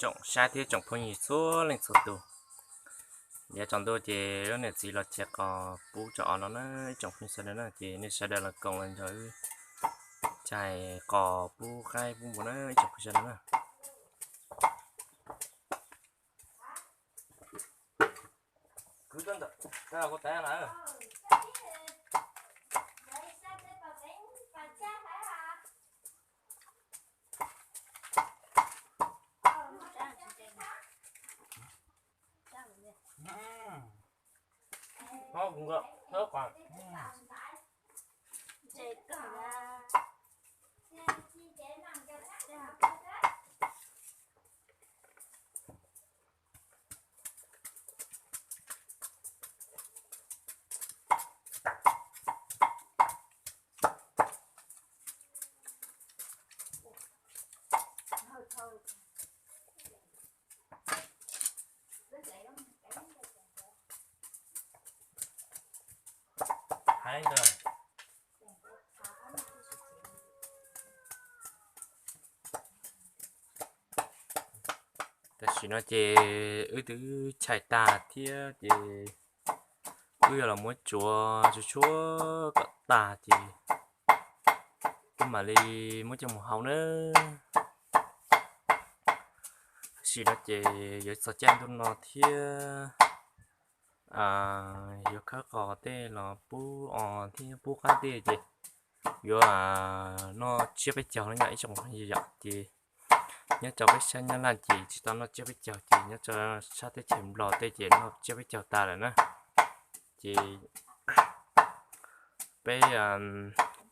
tsoom saib thiab tsoom phooj ywg txhua leej txhua tus. Yav tsaus ntuj ces lub niam txiv los chais qos pub rau os no na, ib tsoom phooj ywg sawv daws na, ces nej sawv daws los koom los nrog wb chais qos pub qaib pub npua na, ib tsoom phooj ywg sawv daws na. Tam sim no ces wb twb chais tag thiab ces wb yuav los muab tsuav tsuag tsuag kom tag ces wb mam li muab coj mus hau nawb. Tam sim no ces yuav txog caij ntuj no thiab, yuav khawb qos tej los pub os thiab pub qaib tej ces yuav noj tsiab peb caug no yom ib tsoom phooj ywg yom. Ces nyob rau peb sab Nyab Laj ces tsis tau noj tsiab peb caug ces nyob rau sab teb chaws Nplog tej ces noj tsiab peb caug tas lawm na. Ces peb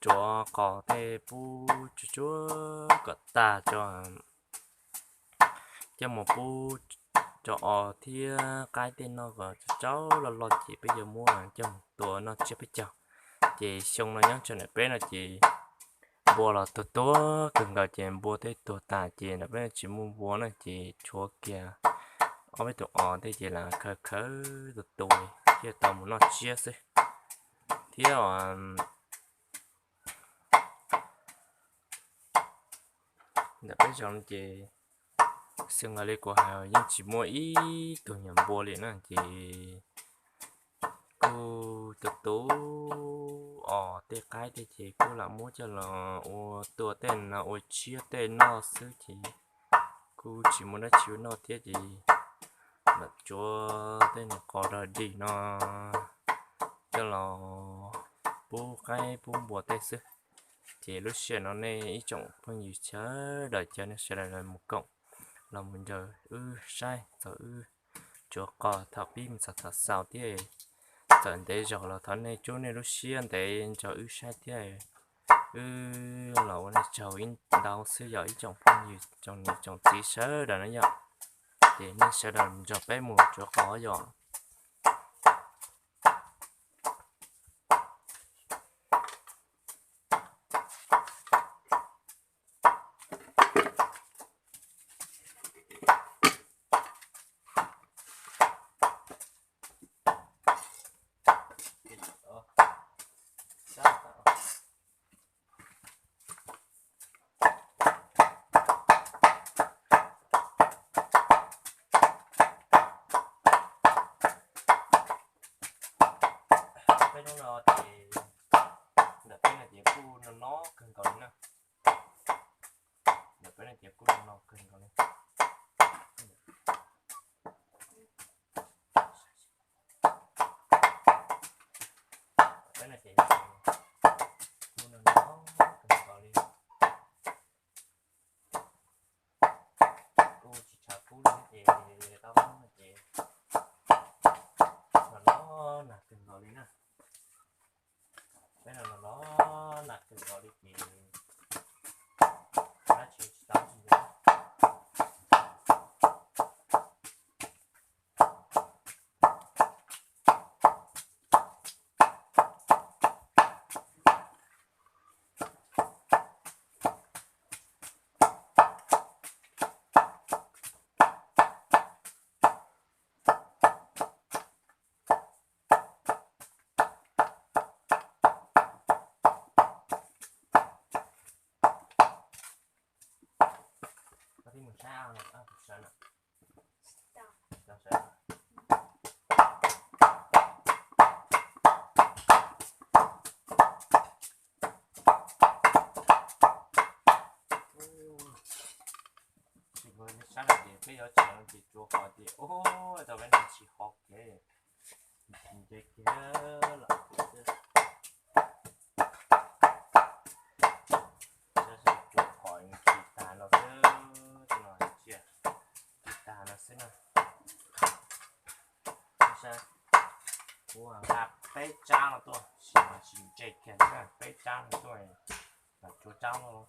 tsuav qos tej pub tsuag tsuag kom tag tso, coj mus pub rau os thiab qaib tej noj kom tsau tsau loj loj ces peb yuav muab coj mus tua noj tsiab peb caug. Ces xyoo no nyob rau ntawm peb no ces npua los tuag tuag kawg nkaus ces npua tej tuag tas ces ntawm peb tsis muaj npua na ces tshuav kiag ob peb tus os tej ces lam khaws khaws tus tus thiaj tau mus noj tsiab xwb. Thiab ntawm peb zos no ces xws nkaus li kuv hais yeej tsis muaj ib tug nyuam npua li na ces kuj tus tus os tej qaib tej ces kuj lam muab coj los ua tua tej no ua tsiab tej noj xwb ces kuj tsis muaj dab tsi ua noj thiab ces lam tsuav tej niag qos dog dig no coj los pub qaib pub npua tej xwb. Ces lub sij hawm no nej ib tsoom phooj ywg sawv daws caw nej sawv daws los mus koom los mus nrog wb saib txog wb tsuav qos thaum pib mus txog thaum xaus thiab. Txawm ntev zaus los thov nej rub nej lub siab ntev nrog wb saib thiab. Wb los ua nej tsaug ib ntau xwb yog ib tsoom phooj ywg tsoom niam tsoom txiv sawv daws na yom. Ces nej sawv daws nrog peb mus tsuav qos yom. Peb hnub no ces ntawm peb no ces kuj no no kawg nkaus li na. Ntawm peb no ces kuj no no kawg nkaus li. Peb no ces kuj no no kawg nkaus li. Kuj tsis tshav kub li ces tau no ces los no nag kawg nkaus li na. Peb no los no nag kawg nkaus li ces dab tsi tsis tau li. Koj twb mus saib, kuv saib na. Ces ua tau peb no tsis hov kev, tsis nce kiag los xwb. Saib saib, cua qhov nws khi tag no xwb, tej no tsis khi tag no xwb na. Saib saib, kuv nqa peb tsab no tuaj, sim mas tsis nce kiag li na, peb tsab no tuaj, mam tsuav tsab no los.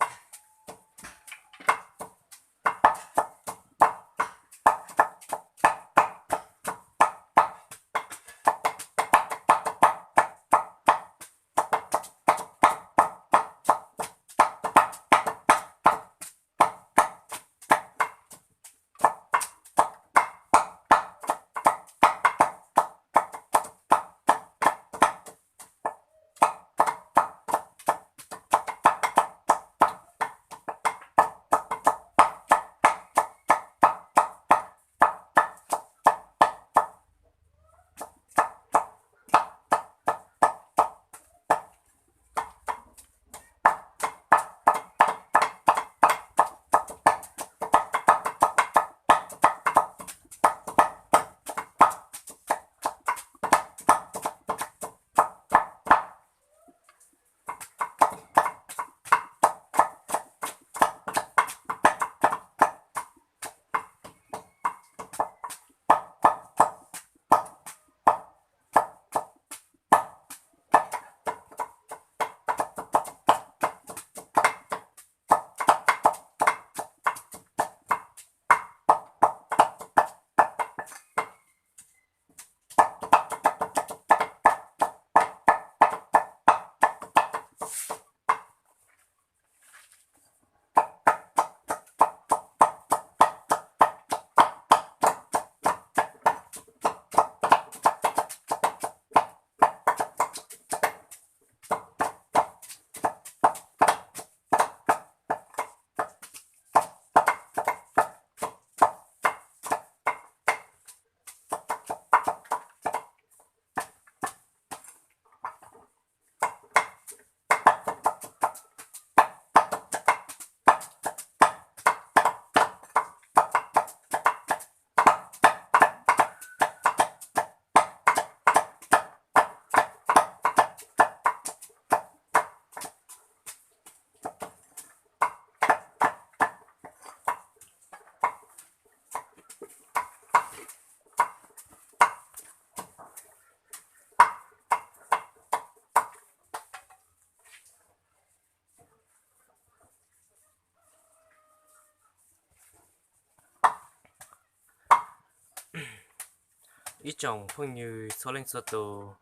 Ib tsoom phooj ywg txhua leej txhua tus,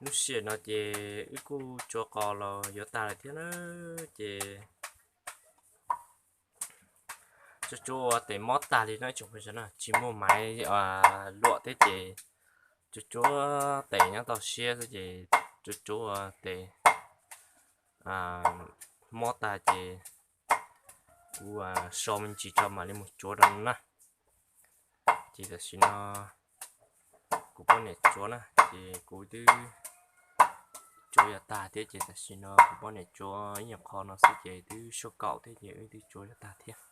lub sij hawm no ces wb kuj tsuav qos los yuav tag lawm thiab na, ces tsuav tsuav ua tes mob tag li no ib tsoom phooj ywg na, tsis muaj maiv luam thiab ces tsuav tsuav tes nyob toj siab xwb ces tsuav tsuav ua tes mob tag ces kuv so me ntsis tso mam li mus tsuav rau no na. Ces tam sim no kuv poj niam tsuav na, ces kuv twb tsuav yuav tag thiab ces tam sim no kuv poj niam tsuav ib nyuag qho no xwb ces twb sub kaum thiab ces wb twb tsuav yuav tag thiab.